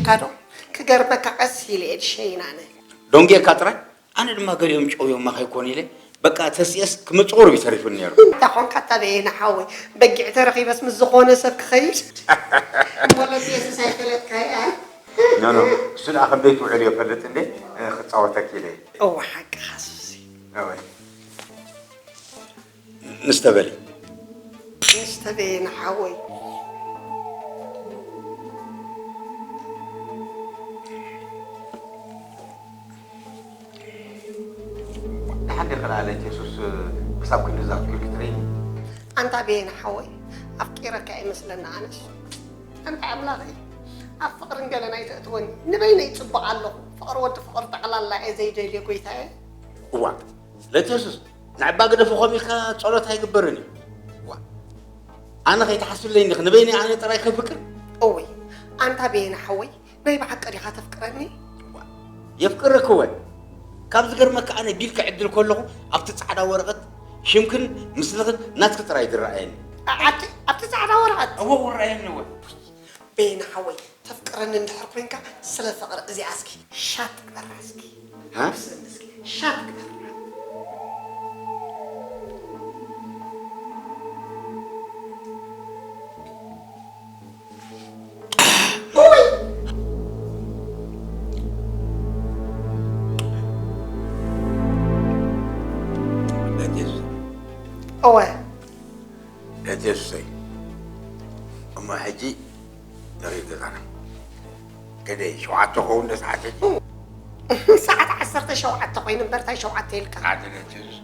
ካዶ ክገርመካ ቀስ ኢለ እየ ዝሸይን ኣነ። ዶንጌካ ጥራይ? ኣነ ድማ ገሊኦም ጨውዮማ ከይኮኑ ኢለ በቃ ተሲኤስ ክመጽእ ቁሩብ እዩ ተሪፉኒ ነይሩ። እንተ ኾንካ ኣታ በየነ ሓወይ፣ በጊዕ ተረኺበስ ምስ ዝኾነ ሰብ ክኸይድ? እሞ ለትየስስ ኣይፈለጥካያ? ኖ፣ ኖ፣ እሱ ደኣ ከም ዘይትውዕል እዮ ፈልጥ እንዴ፣ እ፣ ክጻወተኪ ኢለ እየ። እወ፣ ሓቅኻ ሱሲ። እወ። ንስተ በሊ። ንስተ በየነ ሓወይ። ደሓን ዲኺ ደኣ ለይቲ የሱስ ክሳብ ክንድዚ ኣፍቂርኪ ትርእይኒ? ኣንታ በየነ ሓወይ፣ ኣፍቂረካ ኣይመስለኒ ኣነስ። ኣንታ ኣምላኸይ፣ ኣብ ፍቕርን ገለን ኣይተእትወኒ። ንበይነይ ጽቡቕ ኣለኹ። ፍቕሪ ወዲ ፍቕሪ ጠቕላላ እየ ዘይደልዮ ጎይታየ። እዋ፣ ለይቲ የሱስ፣ ንዕባ ግደፎ ከምኡ ኢልካ ጸሎት ኣይግበርን እዩ። ዋ፣ ኣነ ከይትሓስብለይ እንዲኺ፣ ንበይነይ ኣነ ጥራይ ከፍቅር? እውይ፣ ኣንታ በየነ ሓወይ፣ ናይ ብሓቂ ዲኻ ተፍቅረኒ? ዋ፣ የፍቅረኪ እወ። ካብ ዝገርመካ ኣነ ቢል ክዕድል ከለኹ ኣብቲ ጻዕዳ ወረቐት ሽምክን ምስልኽን ናትኪ ጥራይ ዝረኣየኒ። ኣ-፣ ኣብቲ፣ ኣብቲ ጻዕዳ ወረቐት? እወ፣ እወ፣ ረኣየኒ እወ። በየነ ሓወይ፣ ተፍቅረኒ እንድሕር ኮንካ፣ ስለ ፍቕሪ እዚኣ እስኪ ሻት ግበራ እስኪ። ሃ? ብስም እስኪ ሻት ግበራ። ኡይ! እወ። ደጀሰይ። እሞ ሕጂ ንኺድ ገዛና። ከደይ፣ ሸውዓተ ክኸውን ዶ ሰዓት ሕጂ? ሰዓት ዓሰርተ ሸውዓተ ኮይኑ እምበር፣ ታይ ሸውዓተ ኢልካ? ሓደ ደጀስ፣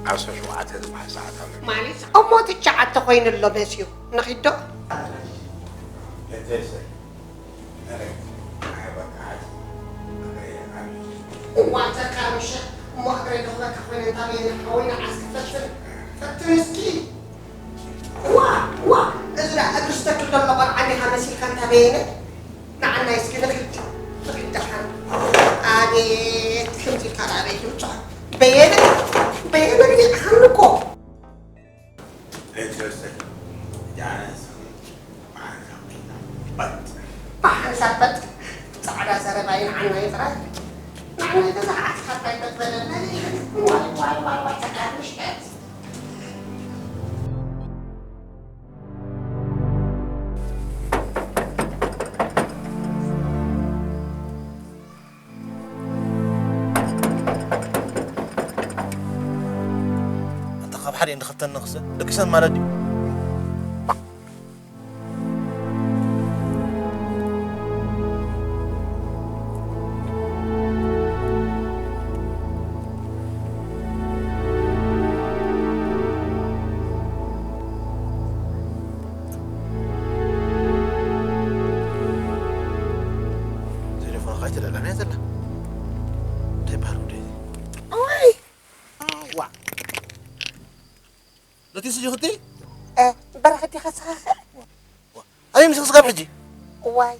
ዓሰርተ ሸውዓተ ዝበሃል ሰዓት ኣሎ። ማለት? እሞ ትሽዓተ ኮይኑ ኣሎ መሲዩ። ንኺድ ዶ? ደጀሰይ። እዋ፣ ተካምሸ እሞ እግረይ ደኽመካ ኮይነ፣ እንታ በየነ ሓወይ፣ ንዓስኪ ፈትን፣ ፈትን እስኪ። እዋ፣ እዋ፣ እዚ ደኣ እግሪ ዝተክል ዘሎ ቆልዓ እንዲኻ መሲልካ፣ እንታ በየነ። ንዓናይ እስኪ ንኺድ፣ ንኺድ ደሓን። ኣቤት፣ ከምዚ ኢልካ ደኣ ኣበይ ትምጽኦ? በየነ፣ በየነ፣ ግዲዕኻኒ እኮ። ኣይትረስዕ። ጃነስ ብሓንሳብ በጥ። ብሓንሳብ በጥ። ጻዕዳ ዘረባ እዩ ንዓናይ ጥራይ። ንዓናይ ገዛ ዓስካ ጥራይ በጥ በለና። ዋይ፣ ዋይ፣ ዋይ፣ ዋይ፣ ተጋሩ ሽቀት። ኣንታ ካብ ሓደ እንድኸፍተኒ ክሰ ደቂሰን ማለት ድዩ? ቴሌፎንኻ ኣይተደላን እያ ዘላ። እንታይ በሃል ጉዳይ እዚ? እዋይ! ዋ! ነቲ ስጅኽቲ? እ፣ በረኸት ዲኻ ስኻኸ? ዋ! ኣበይ ምሽ ክስጋብ ሕጂ? እዋይ!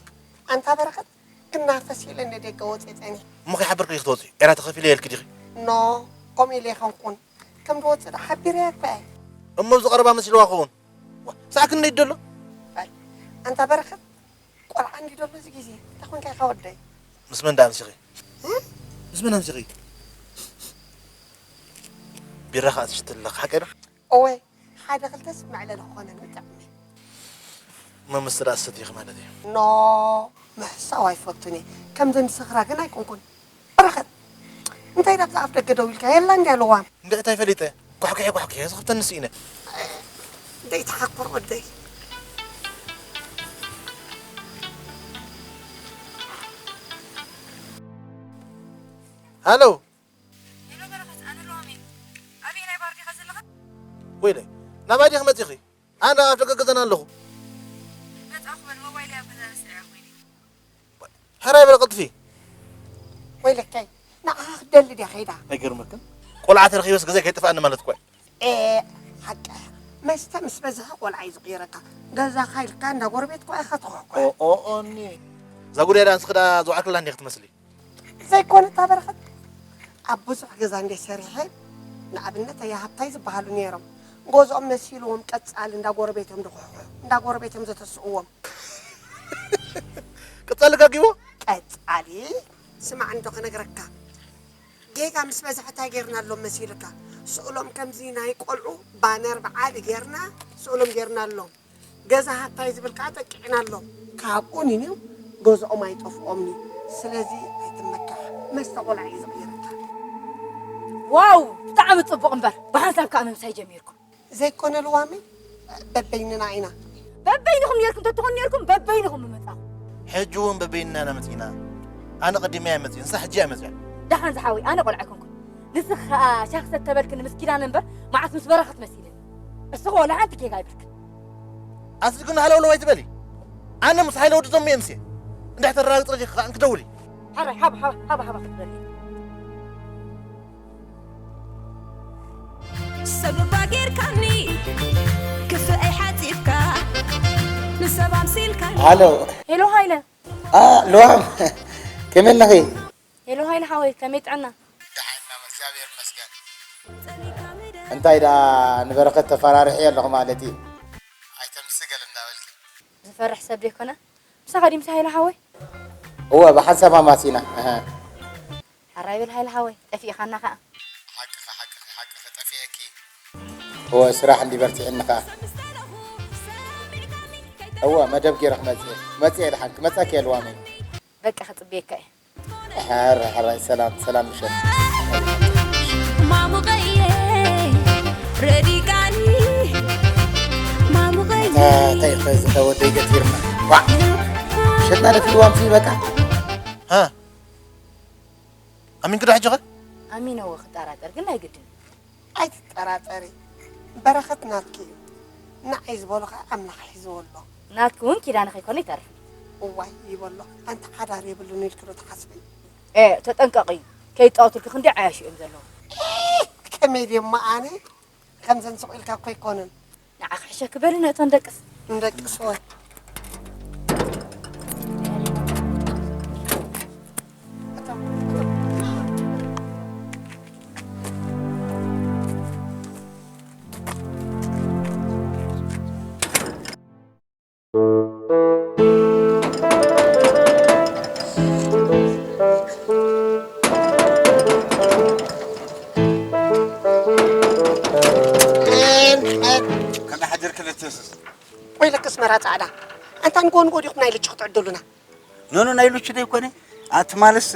ኣንታ በረኸት፣ ክናፈስ ኢለ ንደገ ወፅየ ፀኒሐ። እሞ ከይሓበርክኒ ክትወፂ? ዕዳ ተኸፊለ እየ ኢልኪ ዲኺ? ኖ፣ ከምኡ ኢለ ኣይኮንኩን። ከም ዝወፅእ ዶ ሓቢረያ እኮ እየ። እሞ ኣብዚ ቀረባ መሲልዋ ክኸውን? ዋ፣ ሳዕ ክንደይ ደሎ? ኣይ፣ ኣንታ በረኸት፣ ቆልዓ እንዲ ደሎ እዚ ግዜ። እንታይ ኮንካ ኢኻ ወደይ? ምስ መን ደኣ ኣምሲኺ? እ? ምስ መን ኣምሲኺ? ቢራ ከኣ ትሽቲ ኣለኻ፣ ሓቀይ ዶ? እወ፣ ሓደ ክልተስ መዕለሊ ክኾነኒ ይጥዕም። እሞ መስተ ደኣ ትሰትዪ ኢኺ ማለት እዩ? ኖ፣ ምሕሳው ኣይፈቱን እየ። ከምዘን ዝሰኽራ ግን ኣይኮንኩን። በረኸት፣ እንታይ ኢላ ኣብዛ ኣፍ ደገ ደው ኢልካ? የላ እንድያ ልዋም። እንድዒ እንታይ ፈሊጠ? ኳሕኲሐ ኳሕኲሐ ዝኸፍተኒ ስኢነ። ዘይትሓኩር ወደይ። ሃሎ። ሄሎ በረኸት፣ ኣነ ልዋም እየ። ኣበየናይ ባር ዲኻ ዘለኻ? ወይለይ፣ ናባይ ዲኺ መጺኺ? ኣነ ኣብ ደገ ገዛና ኣለኹ። መጻእኹ በል፣ ሞባይለይ ኣብ ገዛ ረሲዐያ ኮይነ። ሕራይ በል፣ ቀልጥፊ። ወይለከይ፣ ንዓኻ ክደሊ ድያ ከይዳ? ኣይገርመክን? ቆልዓ ተረኺበስ ገዛይ ከይጠፍኣኒ ማለት እኮ እዩ። ኤ፣ ሓቅኻ። መስተ ምስ በዝሐ ቆልዓ እዩ ዝቕይረካ። ገዛኻ ኢልካ እንዳ ጎረቤት እኮ ኢኻ ትኹሕኩሕ። ኦ፣ ኦ፣ ኦኒ። እዛ ጉዳይ ደኣ ንስኺ ደኣ ዝወዓልክላ እንዲኺ ትመስሊ። ዘይኮነ እታ በረኸት ኣብ ብዙሕ ገዛ እንደ ሰሪሐ፣ ንኣብነት ኣያ ሃብታይ ዝበሃሉ ነይሮም። ገዝኦም መሲልዎም ቀጻሊ እንዳ ጎረቤቶም ድኹሕኩሑ፣ እንዳ ጎረቤቶም ዘተስእዎም። ቀጻሊ ጋጊቦ? ቀጻሊ ስማዕ እንዶ ክነግረካ። ጌጋ ምስ በዝሐ እንታይ ጌርናሎም መሲልካ? ስእሎም ከምዚ ናይ ቆልዑ ባነር በዓል ጌርና ስእሎም ጌርናሎም። ገዛ ሃብታይ ዝብል ከዓ ጠቂዕናሎም። ካብኡ ንዩ ገዝኦም ኣይጠፍኦምኒ። ስለዚ ኣይትመካሕ። መስተ ቆልዓ እዩ ዝቕይረካ። ዋው ብጣዕሚ ጽቡቕ እምበር ብሓንሳብ ከዓ ምምሳይ ጀሚርኩም። ዘይኮነ ልዋመይ በበይንና ኢና። በበይንኹም ነርኩም ተትኾኑ ነርኩም በበይንኹም ምመጻኹ። ሕጂ እውን በበይንና ኢና መጺና። ኣነ ቀዲመ እየ መጺእ፣ ንሳ ሕጂ እያ መጺኣ። ደሓን ዝሓወይ ኣነ ቆልዓ ኣይኮንኩን። ንስኺ ኸኣ ሻኽ ሰተበልክኒ ምስ ኪዳነ እምበር መዓስ ምስ በረኸት መሲልኒ። እስኺ ወላ ሓንቲ ጌጋ ኣይብልክን። ኣስሊ ግን ሃለውለው ኣይትበሊ። ኣነ ምስ ሓይለ ወዲ ዞም እየ ምሴ። እንድሕር ተረጋግጽ ረዲኺ ከኣ እንክደውሊ። ሓራይ ሃባ ሃባ ሃባ ሃባ ክትበሊ። ሰብ እባ ጌርካኒ ክፍኣይ ሓጺብካ ንሰብ ኣምሲልካኒ ሃሎ ሄሎ ሃይለ አ ልዋም ከመይ ኣለኺ? ሄሎ ሃይለ ሓወይ ከመይ ጥዕና? ደሓን ኢና እግዚኣብሔር ይመስገን። እንታይ ደኣ ንበረኸት ተፈራርሒ ኣለኹ ማለት እዩ። ኣይተምስገል እንዳበልኪ ዝፈርሕ ሰብ ደይኮነ ምሳኻ ድዩ ምሳ ሃይለ ሓወይ? እወ ብሓንሳብ ኣማሲና። እህ። ሓራይ በል ሃይለ ሓወይ ጠፊእኻና ኸዓ። ሓቅኺ ሓቅኺ ሓቅኺ ጠፊኤኪ። እወ ስራሕ እንዲ በርቲዕኒ ኸዓ። እወ መደብ ገይረ ክመጽእ እየ። ክመጽእ እየ ደሓን ክመጸኪ እየ ልዋመይ። በቃ ክጽበየካ እየ። ሕራይ ሕራይ ሰላም ሰላም ምሸት። ማሙቐየ ረዲቃኒ ማሙቐየ እንታይ እንታይ ኸ ዝኸ ወደይ ገቲርና። ዋዕ ሸጥና ደፊልዋም ሲ በቃ። ሃ ኣሚንኪ ዶ ሕጂ ኸ? ኣሚነዎ ክጠራጠር ግን ናይ ግድን እዩ። ኣይትጠራጠሪ በረኸት ናትኪ እዩ። ንዓይ ዝበሎ ኸዓ ኣምላኽ ሒዝዎ ኣሎ። ናትኪ እውን ኪዳነ ከይኮነ ይተርፍ። እዋይ ይበሎ ኣንቲ ሓዳር የብሉን ኢልኪ ዶ ትሓስቢ? ኤእ ተጠንቀቒ ከይጻወቱልኪ ክንደይ ዓያሹ እዮም ዘለዉ። ከመይ ድየ እሞ ኣነ ከምዘን ስቕ ኢልካ እኮ ኣይኮነን። ንዓኺ ሕሸኪ በሊ ንእተን ደቅስ። ንደቅስ ወይ። ከመይ ሓዲርኪ ለተስስ? ወይለክ ኣስመራ ጻዕዳ። ኣንታ ንጎ ንጎ ዲኹም ናይ ልቺ ክትዕድሉና? ኖኖ ናይ ሉቺ ደይኮነ ኣቲ ማለስ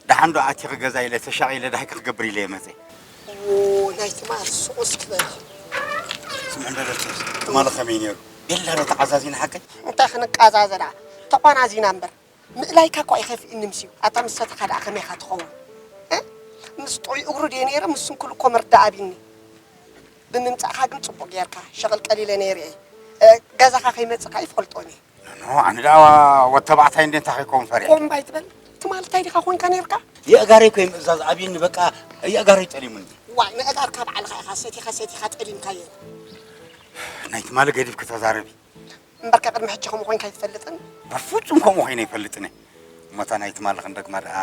ደሓን ዶ ኣቲኺ ገዛ ኢለ ተሻቒለ ዳህይ ክገብር ኢለ እየ መፀ። ናይ ትማል ሱቕ እስኪ በል። ስምዕ እንዶ ደርሰስ ትማሊ ከመይ ነይሩ? ቤላ ዶ ተዓዛዚና ሓቀይ? እንታይ ክንቃዛዘ ደኣ ተቋናዚና እምበር ምእላይካ እኳ ኣይኸፍእኒ ምስዩ ኣታ ምስ ሰተኻ ደኣ ከመይ ኢኻ ትኸውን? እ? ምስ ጥዑይ እግሩ ድየ ነይረ ምስ ስንኩል እኮ መርዳእ ኣቢኒ። ብምምጻእካ ግን ጽቡቕ ጌርካ ሸቐልቀል ኢለ ነይረ እየ። እ፣ ገዛኻ ከይመጽእካ ይፈልጦን እየ። ኖ፣ ኣነ ደኣ ወድ ተባዕታይ እንደ እንታይ ከይከውን ፈሪሐ። ቆም ባይ ትበል። ትማል እንታይ ዲኻ ኮንካ ነይርካ? የእጋረይ እኮ ምእዛዝ ኣብዩኒ፣ በቃ የእጋረይ ጠሊሙኒ። ዋይ፣ ነእጋርካ ባዕልኻ ኢኻ ሰቲኻ ሰቲኻ ጠሊምካዮ። ናይ ትማሊ ገዲፍኪ ተዛረቢ። እምበርከ ቅድሚ ሕጂ ከምኡ ኮይንካ ኣይትፈልጥን። በፍጹም ከምኡ ኮይነ ኣይፈልጥን እየ። እሞ እታ ናይ ትማሊ ክንደግማ ደኣ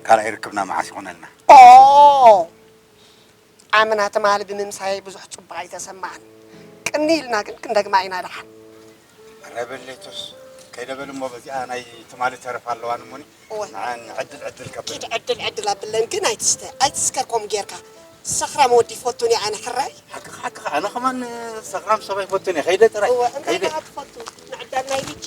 ካልኣይ ርክብና መዓስ ይኾነልና? ኦ! ኣምና ትማሊ ብምምሳየይ ብዙሕ ጽቡቕ ኣይተሰማዓን። ቅኒ ኢልና ግን ክንደግማ ኢና ደሓን። ኧረ በል ሌቶስ ከይደ በል እሞ በዚኣ ናይ ትማሊ ተረፍ ኣለዋን እሞኒ እወ። ንዓን ዕድል ዕድል ከብል። ኪድ ዕድል ዕድል ኣብለን ግን ኣይትስተ ኣይትስከር ከምኡ ጌርካ። ሰኽራም ወዲ ይፈቱን እየ ኣነ ሕራይ። ሓቅኻ ሓቅኻ ኣነ ከማን ሰኽራም ሰብ ኣይፈቱን እየ ከይደ ጥራይ እወ እንታይ ከይደ። ደኣ ትፈቱ ንዕዳል ናይ ልጂ።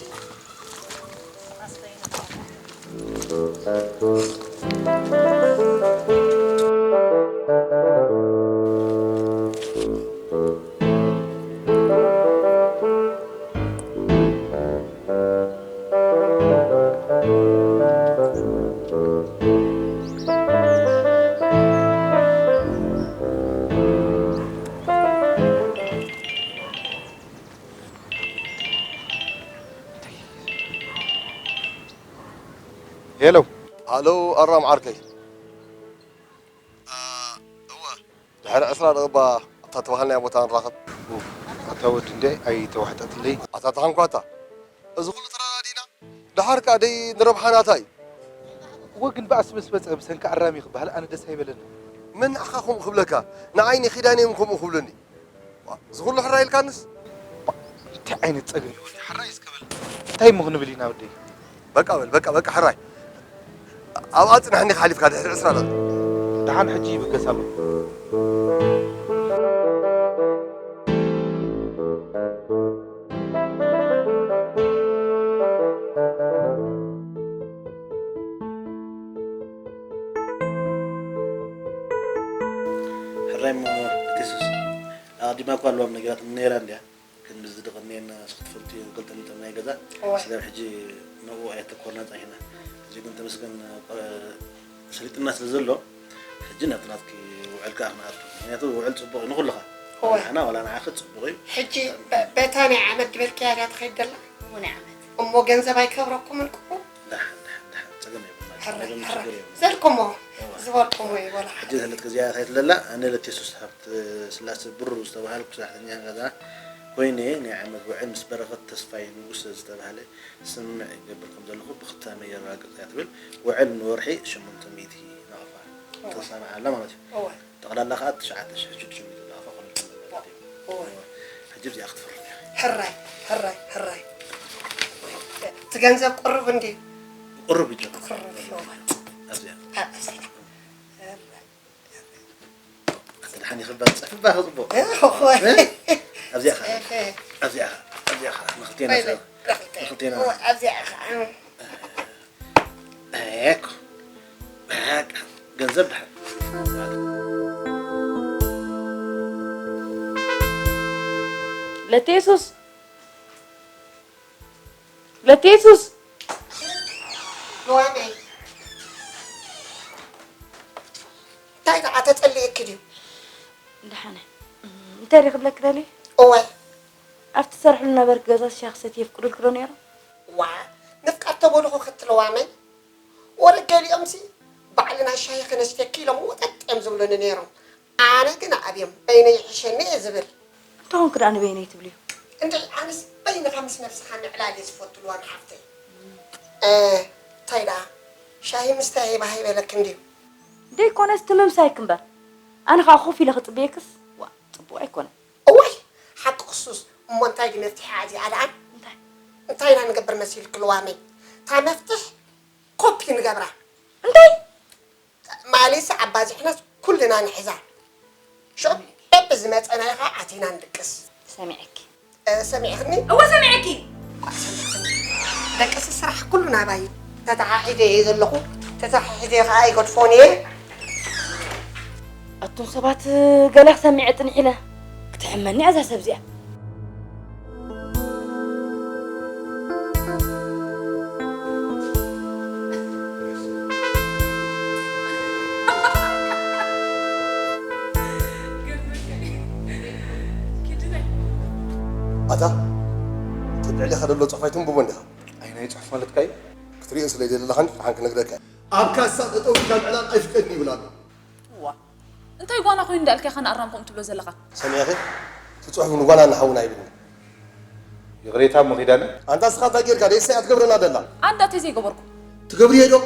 ሄሎ። ሃሎ ኣራም ዓርከይ። እ፣ እወ። ድሕሪ ዕስራ ደቂቕ እባ ኣብታ ተባህልናያ ቦታ ንራኸብ። ኡፍ፣ ኣታ ወዲ እንድዒ ኣይተዋሕጠትለይ። ኣታ ታንኳታ፣ እዚ ኹሉ ተረዳዲእና፣ ደሓር ከኣ ደይ ንረብሓ ናታ እዩ። እወ፣ ግን ብኣስበስበጸ ብሰንኪ ኣራሚ ክበሃል ኣነ ደስ ኣይበለንን። መን ንዓኻ ከምኡ ክብለካ? ንዓይ ንኺዳነ እዮም ከምኡ ክብሉኒ። ዋ፣ እዚ ኹሉ ሕራይ ኢልካንስ? እንታይ ዓይነት ጸገም እዩ ወዲ? ሕራይ እስከ በል። እንታይ እሞ ክንብል ኢና ወደይ? በቃ በል በቃ በቃ ሕራይ ኣብኣ ጽናሕኒ ክሓሊፍካ ድሕሪ ዕስራ ደቂቕ። ደሓን ሕጂ ይብገስ ኣሎ። ሕራይ እሞ እቲ ሱስ ኣቐዲማ እኳ ኣለዎም ነገራት ነይራ እንድያ። ግን ምስዚ ድቕንየን ንስኺ ትፈልጥዮ ገልጠሚጠም ናይ ገዛ እወ። ስጋብ ሕጂ ንኡ ኣይተኮርና ጸኒሕና። እዚ ግን ተመስገን፣ እ፣ ሰሊጥና ስለ ዘሎ ሕጂ ናብቲ ናትኪ ውዕል ከኣ ክንኣቱ። ምክንያቱ ውዕል ጽቡቕ እዩ ንኹልኻ። እወ። ንዓና ዋላ ንዓኺ ጽቡቕ እዩ። ሕጂ በ-፣ በታ ናይ ዓመት ዝበልክያ ድያ ትኸይድ ዘላ? እሞ ናይ ዓመት። እሞ ገንዘብ ኣይከብረኩምን ክፉ? ደሓን፣ ደሓን፣ ደሓን። ጸገም የብሉን። ሕራይ፣ ናይ ገንዘብ ሕራይ። ሽግር የብሉን። ዘልኩሞ፣ እወ። ዝበልኩሞ እዩ፣ ወላ ሕጂ ሓደ። ተለጥቂ እዚኣ ከየትለላ፣ ኣነ ለቴሱስ ሃብተ ስላሴ ብሩ ዝተባሃልኩ ሰራሕተኛ ገዛ ኮይነ፣ ናይ ዓመት ውዕል ምስ በረኸት ተስፋይ ንጉሰ ዝተባህለ ስምምዕ ይገብር ከም ዘለኹ ብኽታመይ የረጋግጽ እያ ትብል። ውዕል ንወርሒ ሸሞንተ ሚእቲ ናቕፋ እወ። ተሰማምዓላ ማለት እዩ። እወ። ጠቕላላ ከኣ ትሽዓተ ሽሕ ሽዱሽተ ሚእቲ ናቕፋ ኮነልኩም ማለት እዩ። እወ። ሕጂ እዚኣ ክትፍርም እያ። ሕራይ፣ ሕራይ፣ ሕራይ። እቲ ገንዘብ ቅሩብ እንድዩ። ቅሩብ እዩ። ቅሩብ እዩ። ኣብዚኣ። ኣብ፣ ኣብዚኣ። ሕራይ። ኣቲ ደሓን ይኽበር፣ ጽሕፍባ ክጽቡቕ። እህ፣ እህ። ኣብዚኣ ኸዓ፣ እህ። ኣብዚኣ ኸዓ፣ ኣብዚኣ ኸዓ፣ ንኽልቴና ወይ፣ ሰ-፣ ወይ፣ ንኽልቴና። እወ፣ ኣብዚኣ ኸዓ። እኮ። በቃ፣ ገንዘብ ደሓን። ለቴሱስ። ለቴሱስ። ሉዋመይ። እንታይ ደኣ ተጸሊእኪ ድዩ? ደሓነ። እንታይ ድየ ክብለኪ ደልየ? እወ። ኣብቲ ትሰርሕሉ ነበርኪ ገዛ ሻሂ ክሰቲ የፍቅዱልኪ ዶ ነይሮም? ዋ፣ ምፍቃድ ተበልኹ ክትልዋመይ? ወረ ገሊኦምሲ ባዕልና ሻሂ ክነስትየኪ ኢሎም ወጠጥ እዮም ዝብሉኒ ነይሮም። ኣነ ግን ኣብዮም በይነይ ይሕሸኒ እየ ዝብል። እንተኾንኩ ደኣ ንበይነይ ትብልዮ? እንድዒ ኣነስ በይንኻ ምስ ነብስኻ ምዕላል እየ ዝፈቱ ሉዋም ሓፍተይ። እ፣ እንታይ ደኣ ሻሂ ምስታይ ባህ ይበለኪ እንድዩ? ደይኮነስ እቲ ምምሳይኪ እምበር። ኣነ ኸኣ ኮፍ ኢለ ክጽበየክስ፣ ዋእ፣ ጽቡቕ ኣይኮነን። እዋይ፣ ሓቂ ክሱስ፣ እሞ እንታይ ድዩ መፍትሒኣ እዚኣ ደኣ? እንታይ? እንታይ ኢና ንገብር መሲልኪ ሉዋመይ? እታ መፍትሕ ኮፒ ንገብራ። እንታይ? ማሌስ ኣባዚሕናስ ኩልና ንሕዛ። ሽዑ በብዝመጸናዮ ኸኣ ኣቲና ንድቅስ። ሰሚዐኪ። እ፣ ሰሚዕኽኒ? እወ፣ ሰሚዐኪ። ደቅሲ ስራሕ ኩሉ ናባይ እዩ። ተተሓሒዘ እየ ዘለኹ። ተተሓሒዘ ኸኣ ኣይገድፎን እየ። ኣቱም ሰባት፣ ገለ ክሰሚዐ ጽንሕ ኢለ። ክትሕመኒ እያ እዛ ሰብ እዚኣ። ኣታ፣ እቲ ልዕሌኻ ዘሎ ጽሑፍ ኣይተንብቦ እንዲኻ? ኣይ፣ ናይ ጽሑፍ ማለትካ እዩ? ክትሪኦ ስለ ዘይደለኻን ደሓን ክነግረካ እየ። ኣብ ካሳ ጠጠው ኢልካ ምዕላል ኣይፍቀድን ይብል ኣሎ። እዋ፣ እንታይ ጓና ኮይኑ እንዳልካ ኢኻ ንኣራም ከምኡ ትብሎ ዘለኻ? ሰሚዕኺ? እቲ ጽሑፍ ንጓና ንሓውና ኣይብልን። ይቕሬታ እሞ ኪዳነ። ኣንታ ንስኻ እንታይ ጌርካ? ደይሳይ እያ ትገብረና ደላ። ኣንዳተይ ዘይገበርኩ። ትገብርዮ ዶ?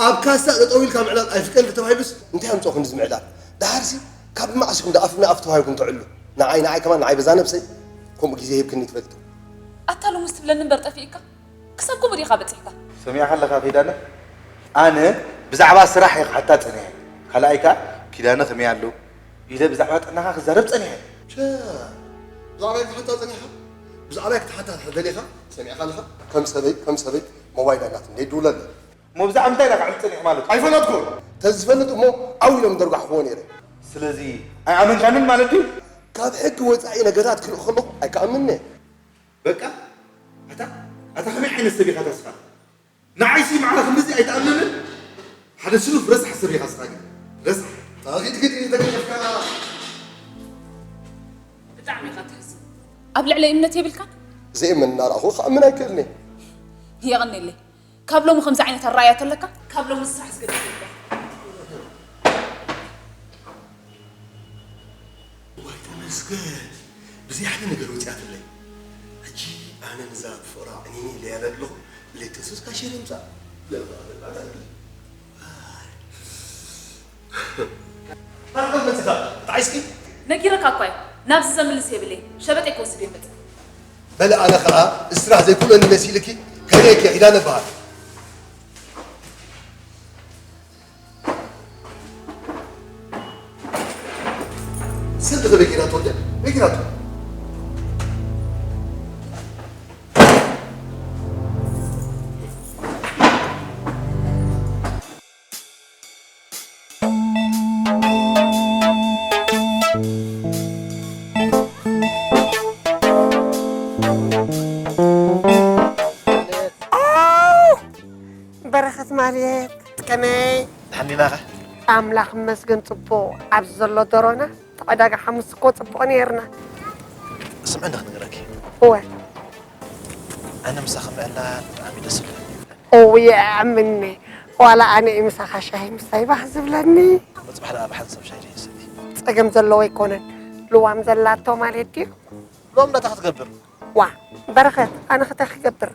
ኣብ ካሳ ጠጠው ኢልካ ምዕላል ኣይፍቀድን ተባሂሉስ እንታይ ኣምጽኦ ክንድዚ ምዕላል? ደሓርሲ ካብ መዓስ ኢኹም ደኣ ኣፍ ንኣፍ ተዋሂብኩም ትዕሉ? ንዓይ፣ ንዓይ ከማን፣ ንዓይ በዛ ነብሰይ ከምኡ ግዜ ሂብክኒ ትፈልጢ? ኣታ ሎምስ ትብለኒ እምበር ጠፊእካ? ክሳብ ከምኡ ዲኻ በጺሕካ? ሰሚዕካ ኣለኻ ኪዳነ? ኣነ ብዛዕባ ስራሕ እየ ክሓታ ጸኒሐ። ካልኣይ ከኣ ኪዳነ ከመይ ኣሎ ኢለ ብዛዕባ ጥዕናኻ ክዛረብ ጸኒሐ። ቸ፣ ብዛዕባይ ክትሓታ ጸኒሕካ? ብዛዕባይ ክትሓታ እንድሕር ደሊኻ፣ ሰሚዕካ ኣለኻ? ከም ሰበይ፣ ከም ሰበይ ሞባይል ኣላትኒ፣ ደይድውለለይ። እሞ ብዛዕባ ምንታይ ኢኻ ክዕልል ጸኒሑ ማለት እዩ? ኣይፈለጥኩን። ተዝፈልጥ እሞ ዓው ኢሎም ምደርጓሕክዎ ነይረ። ስለዚ ኣይኣመንካንን ማለት ድዩ? ካብ ሕጊ ወጻኢ ነገራት ክርኢ ከለኹ ኣይከኣምንን እየ። በቃ፣ ኣታ፣ ኣታ ከመይ ዓይነት ሰብ ኢኻ ተስፋ? ንዓይሲ ማዕረ ክንድዚ ኣይትኣምንን? ሓደ ስኑፍ ረሳሕ ሰብ ኢኻ እስኻ ግን። ረሳሕ። ጣጊት ግዲ ተገደፍካ። ብጣዕሚ ኢኻ ተሕዝን። ኣብ ልዕለይ እምነት የብልካን? ዘይእመን እናረኣኹ ክኣምን ኣይክእልን እየ። የቐንየለይ። ካብ ሎሚ ከምዚ ዓይነት ኣረኣእያ ተለካ፣ ካብ ሎሚ ስራሕ ዝገድፍ የለን። ዋይ ተመስገን፣ ብዘይ ሓደ ነገር ወፂኣትለይ። ሕጂ ኣነ ንዛ ብፍቕራ ዕኒኒ ኢለያ ኣለኹ፣ ለይተሱስ ካሽር ይምፃእ። ናብዚ መፂኻ፣ ጣዒስኪ? ነጊረካ እኳ እየ፣ ናብዚ ዘምልስ የብለይን፣ ሸበጠይ ክወስድ እየ መፅእ። በለ ኣነ ኸዓ እዚ ስራሕ ዘይክእለኒ መሲልኪ ከመይ ኢልኪ ኪዳነ እበሃል። ስንት መኪና ትወደድ? መኪና ትወደድ። በረኸት ማለት ከመይ? ሓኒናኸ? ኣምላኽ ይመስገን ጽቡቕ። ኣብዚ ዘሎ ደሮና ዕዳጋ ሓሙስ እኮ ጽቡቕ ነይርና። ስምዒ እንደ ክንገረኪ። እወ። ኣነ ምሳኺ ምዕላል ብጣዕሚ ደስ ይብለኒ። እውይ ኣምኒ። ዋላ ኣነ እዩ ምሳኻ ሻሂ ምስታይ ባህ ዝብለኒ። ምጽባሕ ደኣ ብሓንሳብ ሻሂ ዘይሰቲ። ጸገም ዘለዎ ኣይኮነን። ልዋም ዘላቶ ማለት ድዩ? ሎም ዳታ ክትገብር። ዋ፣ በረኸት፣ ኣነ ክታይ ክገብር?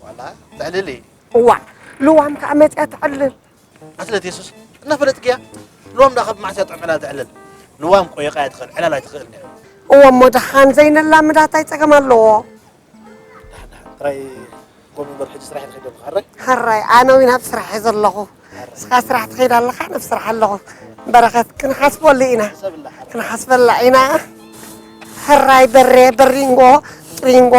ዋላ ተዕልሊ። ዋ፣ ልዋም ከኣ መጽያ ተዕልል። ኣትለት የሱስ፣ እናፈለጥክያ? ልዋም ዳኸብ ማዕስያ ጥዕም ዕላል ተዕልል። ልዋም ቆየቃ እያ ትኽእል፣ ዕላል ኣይትኽእልን እያ። እወ፣ እሞ ደሓን ዘይነላምዳት እንታይ ጸገም ኣለዎ? ደሓን፣ ደሓን። ጥራይ ከምኡ እምበር ሕጂ ስራሕ ይትኸይድ ኣለኹ፣ ሕራይ? ሕራይ፣ ኣነ እውን ኣብ ስራሕ እየ ዘለኹ። ንስኻ ስራሕ ትኸይድ ኣለኻ፣ ኣነ ኣብ ስራሕ ኣለኹ። በረኸት፣ ክንሓስበሉ ኢና። ሰብ ኣላ፣ ሕራይ። ክንሓስበላ ኢና። ሕራይ በሬ፣ በሪንጎ፣ ጥሪንጎ።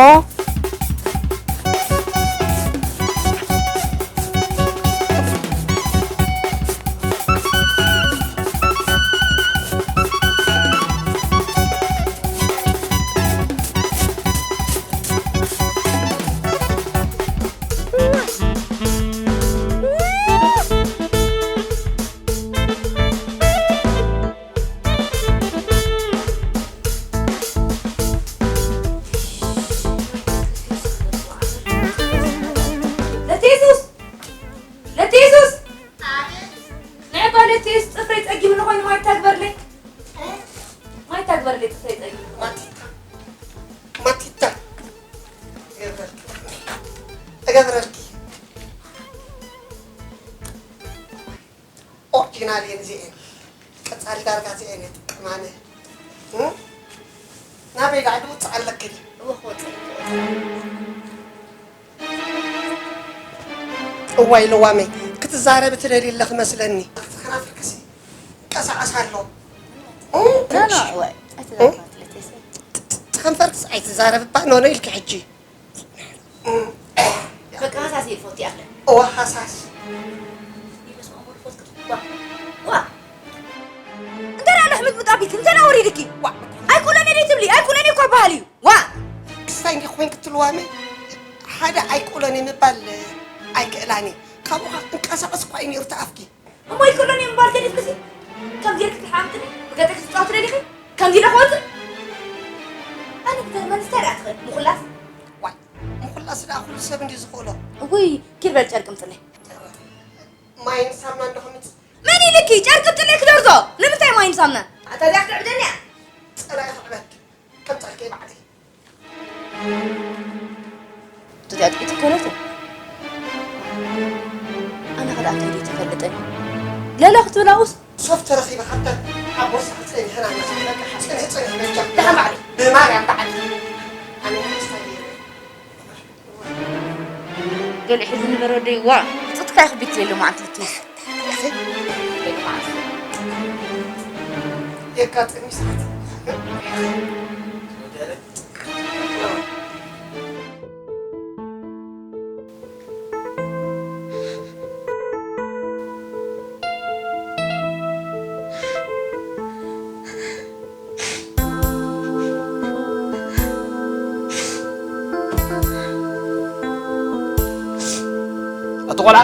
ለቲ የሱስ! ለቲ የሱስ! ንዕባ ለቲ የሱስ፣ ጽፍረይ ጸጊሙኒ ኮይኑ ማይ ታግበርለይ። ማይ ታግበርለይ፣ ጽፍረይ ጸጊሙኒ። ማቲታ። ማቲታ። እገብረልኪ። እገብረልኪ። ኦሪጂናል እየን እዚኤን። ቀጻሊ ዳርጋ እዚኤን እየ ጥቅም ኣነ። እም? ናበይ ዳኣ ድውጽእ ኣለኪ ድዩ? እወ፣ ክወጽእ እየ፣ ክወጽእ እየ። እዋይ ለዋመይ፣ ክትዛረቢ ትደልዪ ኣለኺ መስለኒ። ከናፍርክሲ ይንቀሳቐስ ኣሎ። እም? ኖ፣ ኖ፣ እወ፣ ኣይትዛረቢ፣ ኣይትዛረቢ። ት-፣ ት-፣ ከንፈርክስ ኣይትዛረቢ እባ፣ ኖ፣ ኖ ኢልኪ ሕጂ። በቃ ሃሳስ እየ ዝፈቱ፣ ይኣኽለኒ። እዋ፣ ሃሳስ። ይበስመ ኣቦ መንፈስ ቅዱስ። ዋ፣ ዋ። እንተ ደኣ ልሕምጥምጥ ኣቢልኪ፣ እንተ ደኣ ወሪድኪ፣ ዋ። ኣይቁለኒ ድዩ ትብሊ? ኣይቁለኒ እኮ በሃል እዩ። ዋ። ክስታይ እንዲ ኮይንኪ ትልዋመ፣ ሓደ ኣይቁለኒ ምባል ኣይክእላን እየ። ካብኡ ኸዓ ክንቀሳቐስ እኳ እዩ ነይሩ እቲ ኣፍኪ። እሞ ኣይክእሎን እየ ምባል ገዲፍክሲ? ከምዚ ኢልኪ ክትሓምጥኒ፣ ብገጸኪ ክትጻወቲ ደሊኺ? ከምዚ ኢለ ክወጽእ? ኣነ ክገርመኒ እንታይ ደኣ ትኽእል? ምኹላስ? ዋይ፣ ምኹላስ ደኣ ኩሉ ሰብ እንድዩ ዝኽእሎ። እውይ፣ ኪድ በል ጨርቂ ምጽለይ። ማይን ሳምናን ዶ ክምጽእ? መን ኢልኪ? ጨርቂ ምጽለይ ክደርዞ? ንምንታይ ማይን ሳምናን? ኣታ እዚኣ ክትዕብደኒ እያ። ጸላኢ ክዕበድ። ከምጻልኪ ባዕለይ። እዚኣ ጥቂት እኮ ናት። ኣነ ኸ ደኣ እንታይ ድዩ ትፈልጠኒ? ለለ ክትብል ኣብኡስ? ሶፍት ተረኺበ ካብተን ኣብ ቦርሳ ክጸንሐን ኣነ። ጽንሒ፣ ጽንሒ በጃ። ደሓን በዓል። ብማርያም በዓል። ኣነ ክስታይ ገይረ። ገሊኡ ሕዚ ንበረዶ ይዋ። ብጽትካ ይኽቢት ዘይሎ መዓልቲ ልትይስ። የጋጥም ይስሓት። ኣቲ ቆልዓ፣